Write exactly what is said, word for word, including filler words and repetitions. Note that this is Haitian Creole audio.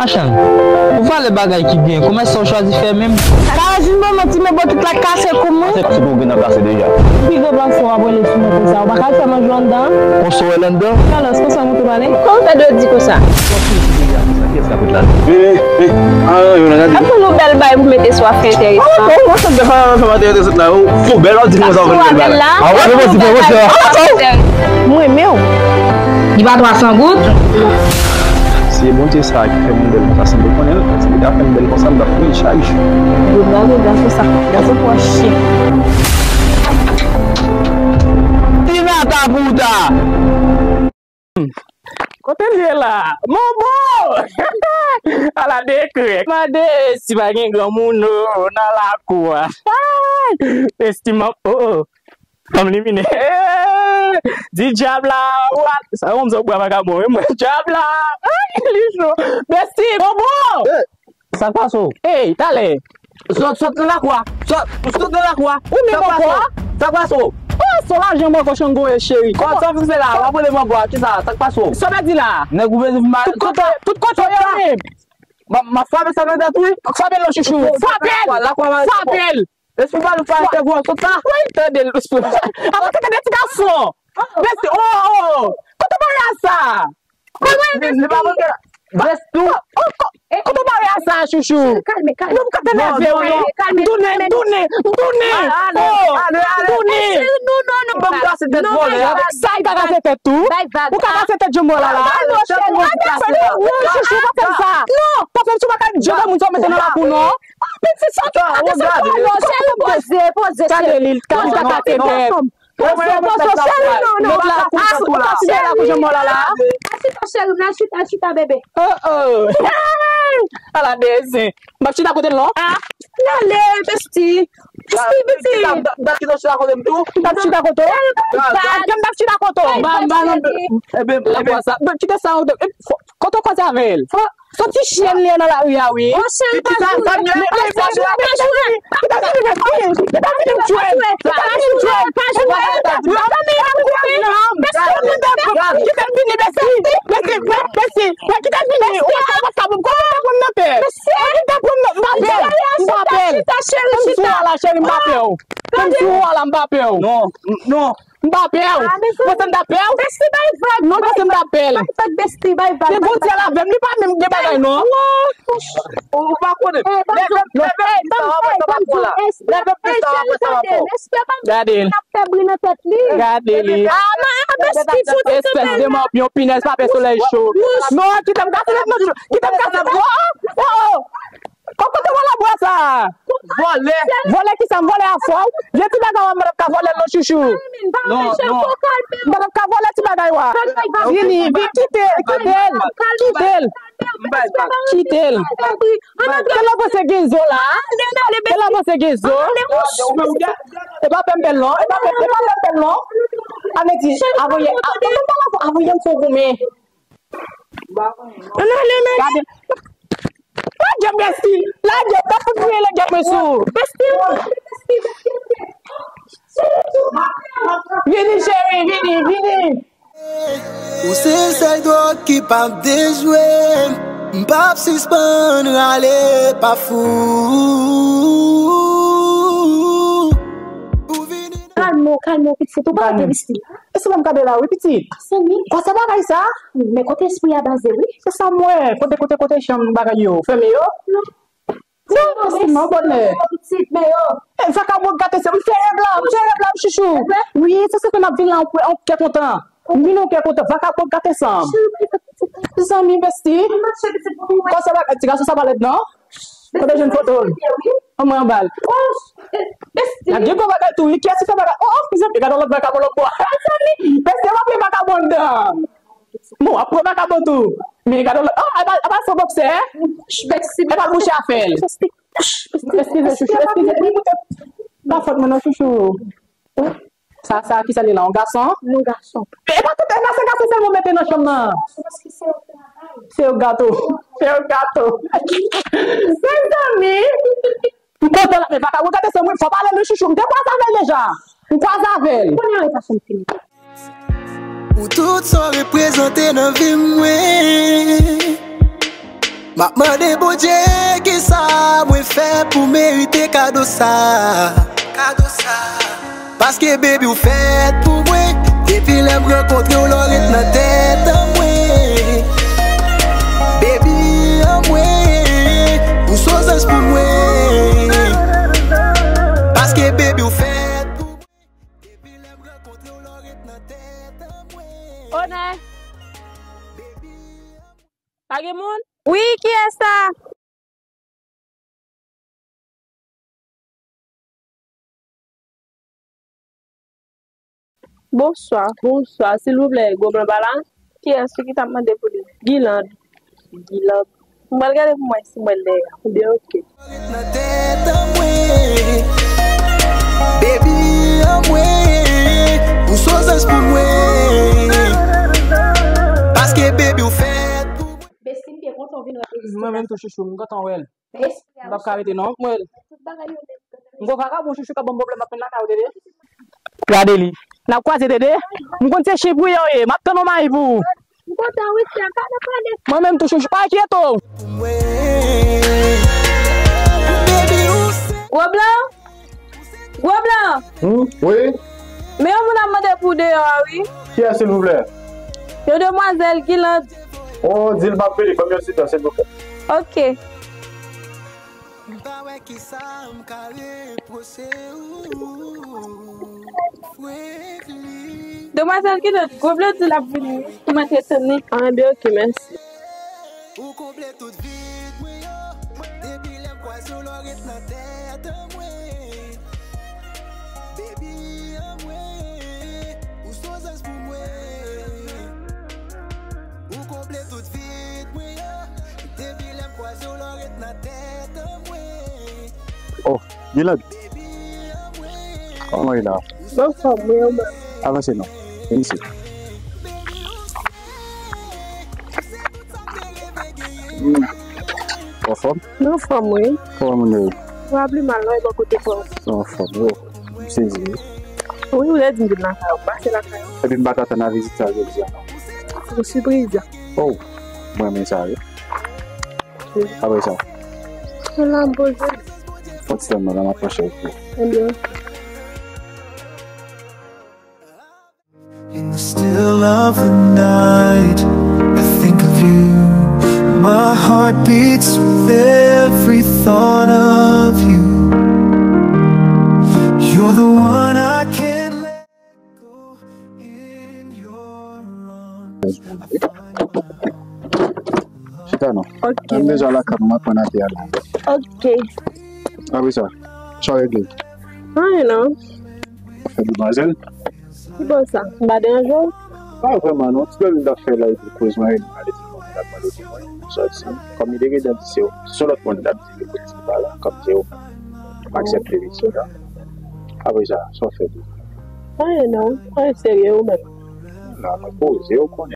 Machann, ou valè bagay ki byen, kòman sa w chwazi fè menm? Sa rejin bon manti, men bokit la kase kou mwen. Sa se pou w gen nan kase deja. Pi gran plas w ap rele sou mwen konsa, ou pa ka al fè manje anndan? Konsa w wè l anndan? Talè, konsa w montre pale. Kòman w fè dwe di konsa? Kiyès k ap ret la? Ey, ey, ey, ah, yo nan gade. Ap fè yon bèl bay pou mete sou afè enteresan. Ah, bon, bon, sa fè, fè, fè, fè, fè, la, ou, pou bèl, w ap di konsa, w vin bèl bay la. Ah, w ap fè yon ti pwomosyon. M renmen w. Li pa twa san goud. Se Bondye sa ki fè moun bèl konsa, si m te konnen l, si m te ka fè m bèl konsa, m t ap mouri chak jou. Yo gade gason sa, gason pran chen. Tina Taputa! Kote l ye la? Mobo! Ala de krèk. Mande si pa gen granmoun nan lakou a. Ay! Esti m ap, oh, oh. Fanm limine. Di dyab la, wa-, sa yon zòb bwa vakabon, wi, mwen. Dyab la. Ay, li cho. Besti, Mobo! Sa k pase w? Ey, talè. Sot, sot nan lakou a. Sot, sot nan lakou a. Ou menm ankò? Sa k pase w? Oh, se lajan mwen ankò Chango e cheri. Kòman sa w fin fè la? W ap rele m ankò a. Kisa? Sa k pase w? Sa w di la? Nèg ou bezwen vin mare. Tout kote, tout kote yo ye. M ap, m ap frape sa nan tèt ou, wi. Frape l non chouchou. Frape l. Frape l. Espri pa nou pa fè vwa sot la. Wi, tande l, espri. Apa tande ti gason. Besti, oh, oh. Kote w pa wè sa? Besti, oh, oh, ko-, kote w pa wè sa, chouchou? Kalme, kalme. Non, ou ka te nève, wi. Kalme, kalme. M tounen, m tounen, m tounen. Oh, m tounen. Non, non, non. Ban m kase tèt vòlè a. Sa, li ka kase tèt tou. Ou ka kase tèt Jombo la, la. Non, chouchou, pa fè m sa. Non, pa fè m sa, pa ka di moun sa w mete nan lakou, non. Pitit sa ki pa te sa non, cheri, poze, poze, cheri. Poze, poze, cheri, non, non. Poze, poze, cheri, non, non. Chita, chita, bebe. Oh, oh. Ala de zen. M ap chita kote l non. Ah, ale, besti. Besti, besti. M ap chita kote m tou. M ap chita kote w. M ap chita kote w. Ba, ba, non. Ebe, ebe, sa. Kite sa, kote w kwaze avè l? Soti chen li an nan lari a, wi. Monchè, li pa jwe. Li pa jwe, li pa jwe. Li pa jwe, li pa jwe. Li pa vin jwe. Li pa vin jwe. Li pa jwe. Fanmi, n ap koupe. Kite l vini, Besti. Besti, Besti. Kite l vini. Ou pa ka, ou pa ka, ou pa ka pran m nan pè. Ou pa ka pran m nan, m pa pè w. M pa pè w. Chita, chita, cheri, chita. Fè m sou w la, cheri, m pa pè w. Fè m sou w la, m pa pè w. Non, non. M pa pè w. Ou panse m ta pè w? Besti bay vag. Non, ou panse m ta pè l. Bay vag, Besti, bay vag. Se Bondye l avè m, li pa menm gen bagay non. Ou pa konnen. Leve plis sa w ap wè sa w ap fè la. Leve plis sa w ap wè sa w ap fè. Gade l. Gade li. Espès de mòpyon, pinèz pa pè solèy cho. Non, kite m kase tèt non, kite m kase tèt. Oh, oh, oh. Kote vòlè bwa sa? Vòlè. Vòlè kisa? M vòlè afè w? Vye ti bagay w ap ka vòlè l non chouchou. Non, non. M pa ka vòlè ti bagay w a. Vini, vini, kite, kite l. Kite l. Kite l. Kèl la panse gen zo la? Kèl la panse gen zo? E pa pè m bèl non. E pa pè, e pa pè m bèl non. Ane di, avoye, avoye m fò goumen. Ann ale, men. Gade. Lage Besti. Lage, pa fout vire lage mwen sou. Besti. Vini, cheri, vini, vini. Ou se sèl dwòg ki p ap dejwe m. M p ap sispann rale pa fou. Ou vini. Kalme w, kalme w, pitit. Ou pa rete isit la. E se mwen m k ap la wi, pitit. Semi. Konsa bagay sa? Men kote espri a baze, wi. Se sa m wè. Kote, kote, kote chanm bagay yo? Fèmen yo? Non. Non, non, se non, bonè. Pitit, men yo. E, vakabon gate se, m fè rèv la, m fè rèv la, wi, chouchou. Wi, se sa fè m ap vin la, on kè kontan. M vin on kè kontan, vakabon gate san. Zanmi, besti. Konsa bagay, ti gason sa pa lèd, non? Kote jwenn foto l? An mwen anba l. N ap gen gwo bagay tou, wi. Kiyès ki fè bagay? Oh, oh, mezanmi, gade yon lòt vakabon lòt bò. Mezanmi, mezanmi, w ap pran vakabon anndan. Bon, w ap pran vakabon tou. Men gade yon lòt. Oh, apa, apa se bòksè? Epa l mouche afè l. Eskize, chouchou, eskize. Wi, poutèt pa fòt mwen non, chouchou. Sa, sa, kisa li la? Yon gason? Yon gason. E pa tout, e pa se gason sèlman mete nan chanm nan. Se yon gato. Se yon gato. Mezanmi. M kontan la, men vakabon gate san mwen, fò pale nou chouchou. M te kwaze avè l deja. M kwaze avè l. Kounye a, e pa chanm fini. Ou tout sa w reprezante nan vi m, mwen. M ap mande Bondye kisa mwen fè pou merite kado sa. Kado sa. Paske baby ou fèt pou mwen. Depi lè m rankontre w, lò ret nan tèt an mwen. Baby an mwen, ou s on zanj pou mwen. Paske baby ou fèt pou mwen. Depi lè m rankontre w, lò ret nan tèt an mwen. Onè. Pa gen moun? Wi, kiyès sa? Bonswa, bonswa. Silvouplè, gwo blan pa la? Kiyès ou ki t ap mande pou li? Giland. Giland. M pral gade pou mwen si mwen l dèyè. Ebyen, oke. Nan tèt an mwen. Baby an mwen, ou s on zanj pou mwen. Paske baby ou fèt pou mwen. Besti, m byen kontan w vin rankontre. Mwen menm tou chouchou, m kontan wè l. M p ap ka rete non, mwen. M gon vagabon chouchou k ap ban m pwoblèm, m ap vin lakay ou, Dede. Gade li. N ap kwaze, Dede. M konn se chen pou ye w ye. M ap tann yon mari pou ou. M kontan wi, frè, pa nan pale. Mwen menm tou chouchou, pa enkyete w. Gwo blan? Gwo blan? Hmm, wi. Men yon moun ap mande pou deyò a, wi. Kiyès, silvouplè? Yon demwazèl, Giland. O, di l m ap vini, ban m yon ti tan, silvouplè. Oke. M pa wè kisa m ka repwoche ou, frekli. Demwazèl Giland, gwo blan di l ap vini wi, pou m antre tann li. A, ebyen, oke, mèsi. Ou konble tout vid mwen yo. Depi lè m kwaze w, lò ret nan tèt an mwen. Baby an mwen, ou s on zanj pou mwen. Ou konble tout vid mwen yo. Depi lè m kwaze w, lò ret nan tèt an mwen. Oh, Giland. Kòman w ye la? Anfòm, wi, ou menm? Avanse non. Vin isit. Hmm. Ou anfòm? Mwen anfòm, wi. Kòman moun yo ye? Mwen ap li mal, non, e bò kote kò. Ou anfòm, yo. M sezi, wi. Wi, ou te di m vin lakay ou. Pase lakay ou. Epi m pa t atann a vizit sa jodi a, non. Se yon sipriz. Oh, mwen renmen sa, wi. Apre sa. Mwen la, m poze. Fon ti tann mwen la, m ap pran chèz pou ou. Ebyen. In the still of the night, I think of you. My heart beats with every thought of you. You're the one I can't let go. In your arms, I find my Chita non. Ok. M deja lakay mwen, m ap pran atè a la. Ok. Apre sa, sa w regle? Anyen non. Fè demwazèl. Ki bò sa? M pa deranje w? Pa vrèman non. Ti pèp m t ap fè la epi koz mwen rele m ale di mwen m t ap mande pou mwen. Sòti. Kòm li te gentan di se yon, se yon lòt moun li t ap di li pou di li pa la. Kòm se yon, m aksepte li se la. Apre sa, sa w fè tou? Anyen non. Anyen serye ou menm? Non, mwen poze, ou konnen.